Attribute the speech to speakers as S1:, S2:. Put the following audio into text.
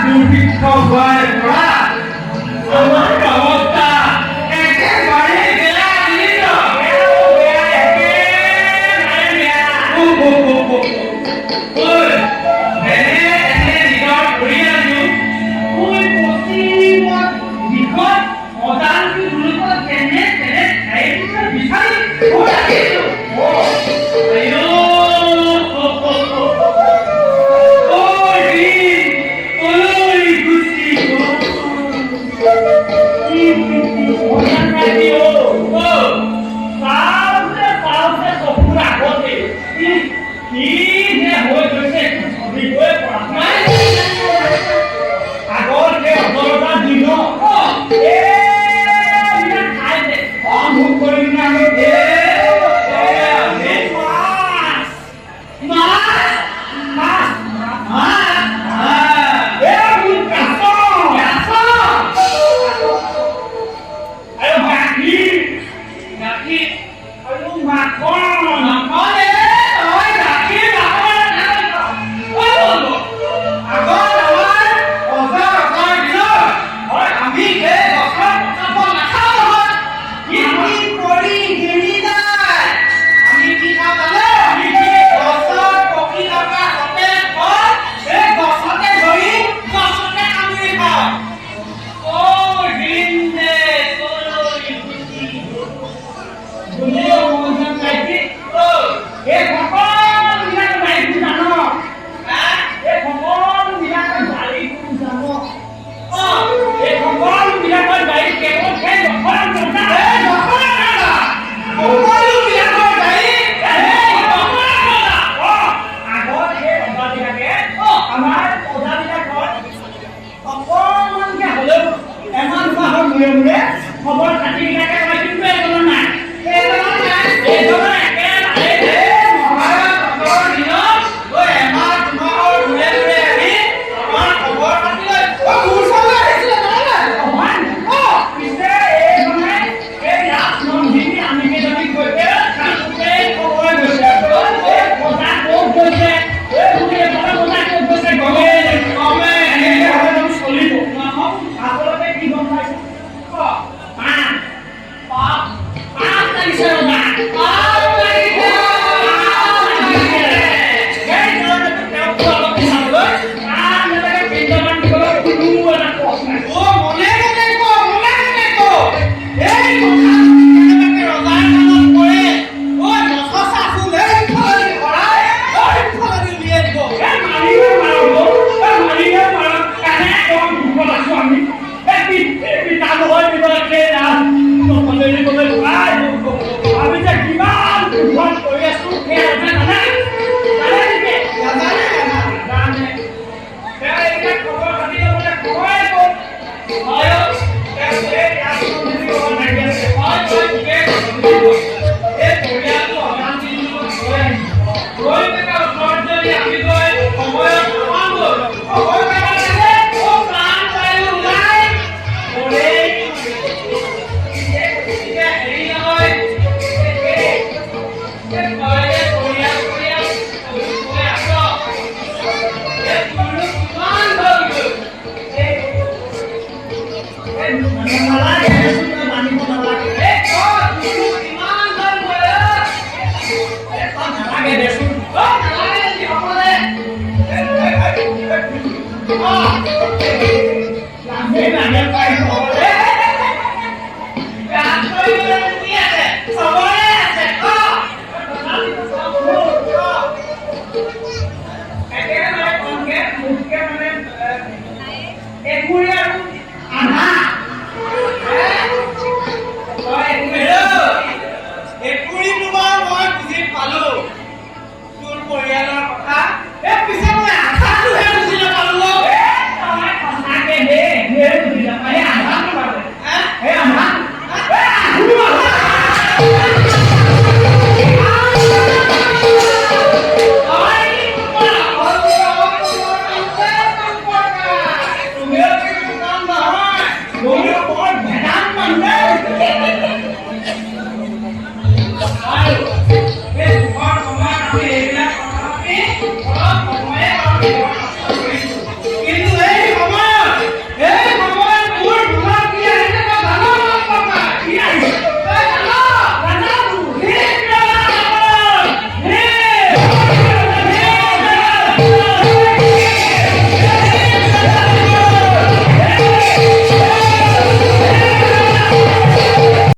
S1: দুৰ্ভিক্ষ হোৱাৰ পৰা আমাৰ অৱস্থা একেবাৰে বেয়া, বুজিছ?
S2: বেয়া, একেবাৰে বেয়া।
S1: ঐ, যেনে তেনে নিজৰ পৰিয়ালটো পশ্চিমত দিশত অজান্তি মুলুকত যেনে তেনে ঠাই এটুকুৰা বিচাৰি গৈ আহিছো। আইঅ, ঐ দিন কলৈ গুচি গ'ল?
S2: অজান অ, চাওঁতে চাওঁতে চকুৰ আগতে কি যে হৈ গৈছে, একো ধৰিবই পৰা নাই। আগৰ সেই অজৰতা দিনত এইবিলাক খাইছে মুখ কৰি কিনে আমি এই মাছ মাছ মাছ মাছ, এই মোৰ কাছ
S1: কাছ
S2: আৰু গাখীৰ
S1: গাখীৰ
S2: আৰু মাখন।
S1: মাখন। এ তই গাখীৰ মাখনৰ কথা কৈছ। ঐ বন্ধু, আগত আমাৰ অজা ৰজাৰ দিনত আমি সেই গছৰ পকা ফল নাখাওঁ নহয়। আমি পৰি গিৰি যায়। আমি কি খাওঁ জানে?
S2: আমি কি?
S1: গছত পকি থকা সতেজ ফল এই গছতে ধৰি গছতে কামুৰি খাওঁ। অ দিন যে কলৈ গুচি গ'ল।
S2: বুলিও মন নাইকি।
S1: অ,
S2: এই সকলোবিলাক দায়ী জান?
S1: হা?
S2: এই সকলোবিলাকৰ দায়ী কোন জান?
S1: অ,
S2: এই সকলোবিলাকৰ দায়ী কেৱল সেই দখলা ৰজা।
S1: এই দখলা ৰজা। সকলোবিলাকৰ দায়ী এই দখলা ৰজা।
S2: অ, আগত সেই ৰজাবিলাকে আমাৰ প্ৰজাবিলাকৰ অকণমানকে হ'লেও এমাহ দুমাহৰ মূৰে মূৰে খবৰ খাতিবিলাকে কয়, কিন্তু এজনৰ নাই।
S1: এজনৰ নাই।
S2: এজনৰ একেবাৰে
S1: এই মহাভাৰতৰ দিনত ঐ এমাহ দুমাহৰ মূৰে মূৰে আহি আমাৰ খবৰ পাতি লৈ অ মোৰ ওচৰলৈ আহিছিলে, জানা নাই?
S2: নহয়।
S1: অ,
S2: পিছে এইজনে এই ৰাজনন্দিনী আমি কেইজনীক গৈছে থাকোঁতে খবৰ গৈছে, এই প্ৰজা ক'ত গৈছে, এই বুলি এজনৰ প্ৰজা ক'ত গৈছে গমেই নাপায়।
S1: গমেই
S2: এনেকে হ'লে জানো চলিব?
S1: নহয়।
S2: আচলতে কি গম পাইছো?
S1: অ,
S2: পাপ।
S1: পাপ।
S2: পাপ লাগিছে ৰজা।
S1: পাপ লাগিছে।
S2: পাপ লাগিছে। সেইকাৰণেতো তেওঁকো অলপ চাবলৈ পাপ নালাগে, পিণ্ডদান দিবলৈ কোনো এটা পথ নাই।
S1: অ, মনে মনে ক, মনে মনে ক। এই কথা কেনেবাকে ৰজাৰ কাণত পৰে, ঐ নখচা ফুল এইফালেদি ভৰাই এইফালেদি উলিয়াই দিব।
S2: এই মাৰিলে মাৰক, এই মাৰিলে মাৰক। এনে কম দুখত আছো আমি। এই পিতৃ পিতামহৰ দিনত সেই ৰাজ নকলে ভাই, আমি যে কিমান দুখত কৰি আছো, সেই ৰজা জানে? জানে নেকি?
S1: নাজানে, নাজানে।
S2: নাজানে। তেওঁ এইবিলাক খবৰ খাতি ল'বলৈ সময় ক'ত?
S1: হয় অ,
S2: তেওঁ এই ৰাজনন্দিনীৰ লগত লাগি আছে।
S1: হয়, তই ঠিকেই কৈছ, ঠিকেই কৈছ। এই পৰিয়ালটো অশান্তিৰ লগত গৈ আহিছে। গৈ থকা ওচৰত যদি আমি গৈ সময়ত নাপাওঁগৈ, খবৰ পাব লাগে, অ, প্ৰাণ বায়ু ওলাই মৰেই। এতিয়া হেৰি নহয়, এই তই যে পৰিয়াল পৰিয়াল কৈ আছ, এই তোৰনো কিমান হ'লগৈ?
S2: এই নালাগে দেচোন, তই মানিব নালাগে।
S1: এই তই তোৰনো কিমান হ'লগৈ, অ?
S2: এই তই নালাগে দেচোন।
S1: অ, নালাগে নেকি সকলোৱে? অ,
S2: লাজেই লাগে পাই।
S1: গান কৰিবলৈ কি আছে? চবৰে আছে, ক। ক।
S2: একেবাৰে কমকে মোতকে মানে একুৰি আৰু